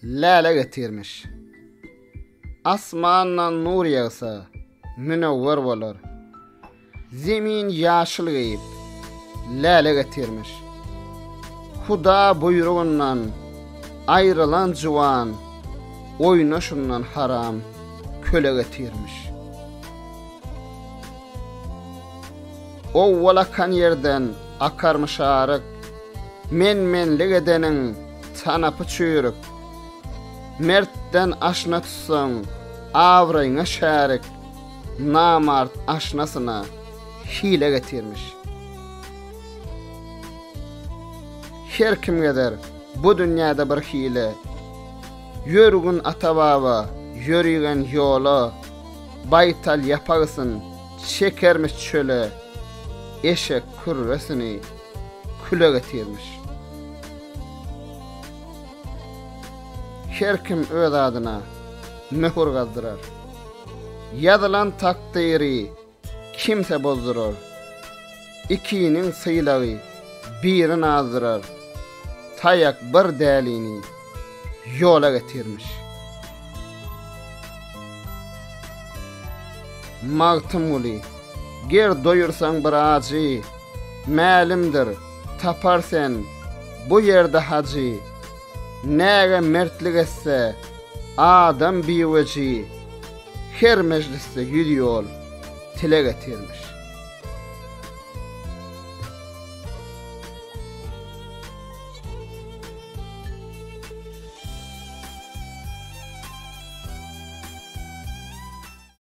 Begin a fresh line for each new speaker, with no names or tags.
läle getirmiş. Asmandan nur ýagsa, münewwer bolar. Zemin ýaşyl geýip, läle getirmiş. Huda buýrugyndan aýrylan juwan oýnaşyndan haram köle getirmiş. Owwal akan ýerden akarmyş aryk, Men-menlik edeniň tanapy çüýrük. Mertden aşna tutsaň, abraýyňa şärik, Namart aşnasyna hile getirmiş. Her kim gezer bu dünýäde bir hile, Ýörgün ata-baba ýörigen ýola, Baýtal ýapagysyn çekermiş çöle, Eşek kürresini küle getirmiş. Her kim öz adyna möhür gazdyrar. Ýazylan takdyry kimse bozdurar. Ikiniň sylagy birin azdyrar. Taýak bir dälini ýola getirmiş. Magtymguly, ger doýursaň bir ajy, Mälimdir, tapar sen bu ýerde hajy. Näge mertlik etse, adam biweji, Her mejlisde yüz ýol tilek etirmiş.